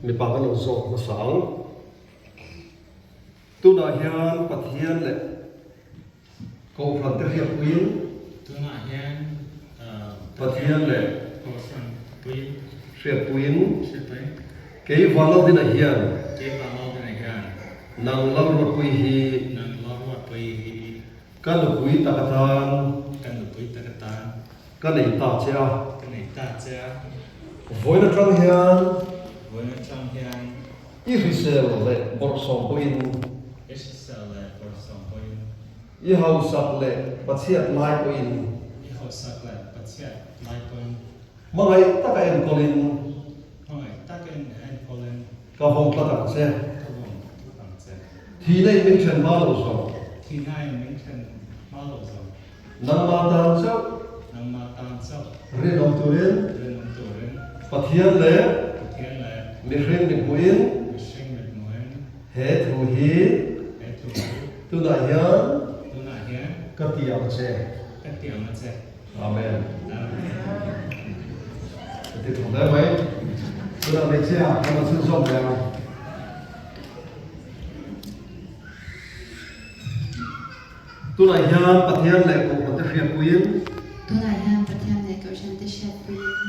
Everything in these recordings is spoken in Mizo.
Mipa kan lo zawk hmasa ang. Tunah hian Pathian leh Kohhran te hriatpuiin. Tunah hian Pathian leh Kohhran puiin. Hriatpuiin. Hriatpuiin. Kei Vanlaldina hian. Kei Vanlaldina hian. Nang Lalruatpui hi. Nang Lalruatpui hi. Ka nupui tak atan. Ka nupui tak atan. Ka nei ta che a. Ka nei ta che a. Vawiin atang hian. Vawiin atang hian. I hrisel leh bawrhsawm pawhin. I hrisel leh bawrhsawm pawhin. I hausak leh pachhiat lai pawhin. I hausak leh pachhiat lai pawhin. Hmangaih taka enkawlin. Hmangaih taka enkawlin. Ka vawng tlat ang che. Ka vawng tlat ang che. Thihna in min then hma lo zawng. Thihna in min then hma lo zawng. Nangmah tan chauh. Nangmah tan chauh. Rinawm turin. Rinawm turin. Pathian leh. Pathian leh. Mihring mithmuhin. Mihring mithmuhin. He thu hi. He thu hi. Tunah hian. Tunah hian. Ka ti ang che. Ka ti ang a che. Amen. Amen. Ka ti thawk hle mai. Tunah hmeichhia kan rawn chhunzawm leh ang. Tunah hian Pathian leh Kohhran te hriatpuiin. Tunah hian Pathian leh Kohhran te hriatpuiin.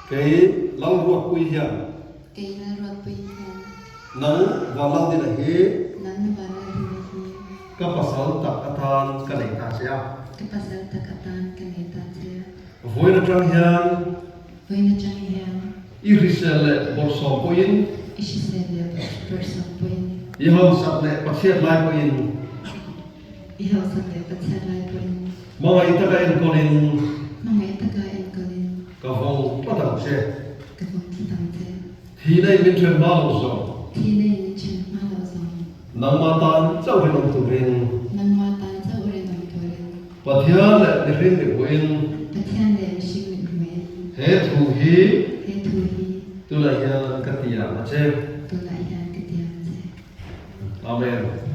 Kei Lalruatpui hian. Kei Lalruatpui hian. Nang Vanlaldina hi. Nang Vanlaldina hi. Ka pasal tak atan ka nei ta che a. Ka pasal tak atan ka nei ta che a. Vawiin atang hian. Vawiin atang hian. I hrisel leh bawrhsawm pawhin. I hrisel leh bawrhsawm pawhin. I hausak leh Pathian lai pawhin. I hausak leh Pathian lai pawhin. Hmangaih taka enkawlin. Hmangaih taka enkawlin. Ka vawng tlat ang che. Ka vawng tlat ang che. Thihna in min then hma lo zawng. Thihna in min then hma lo zawng. Nangmah tan chauh rinawm turin. Nangmah tan chauh rinawm turin. Pathian leh mihring mihmuhin. Pathian leh mihring mihmuhin. He thu hi. He thu hi. Tunah hian ka ti ang a che. Tunah hian ka ti ang che. Amen.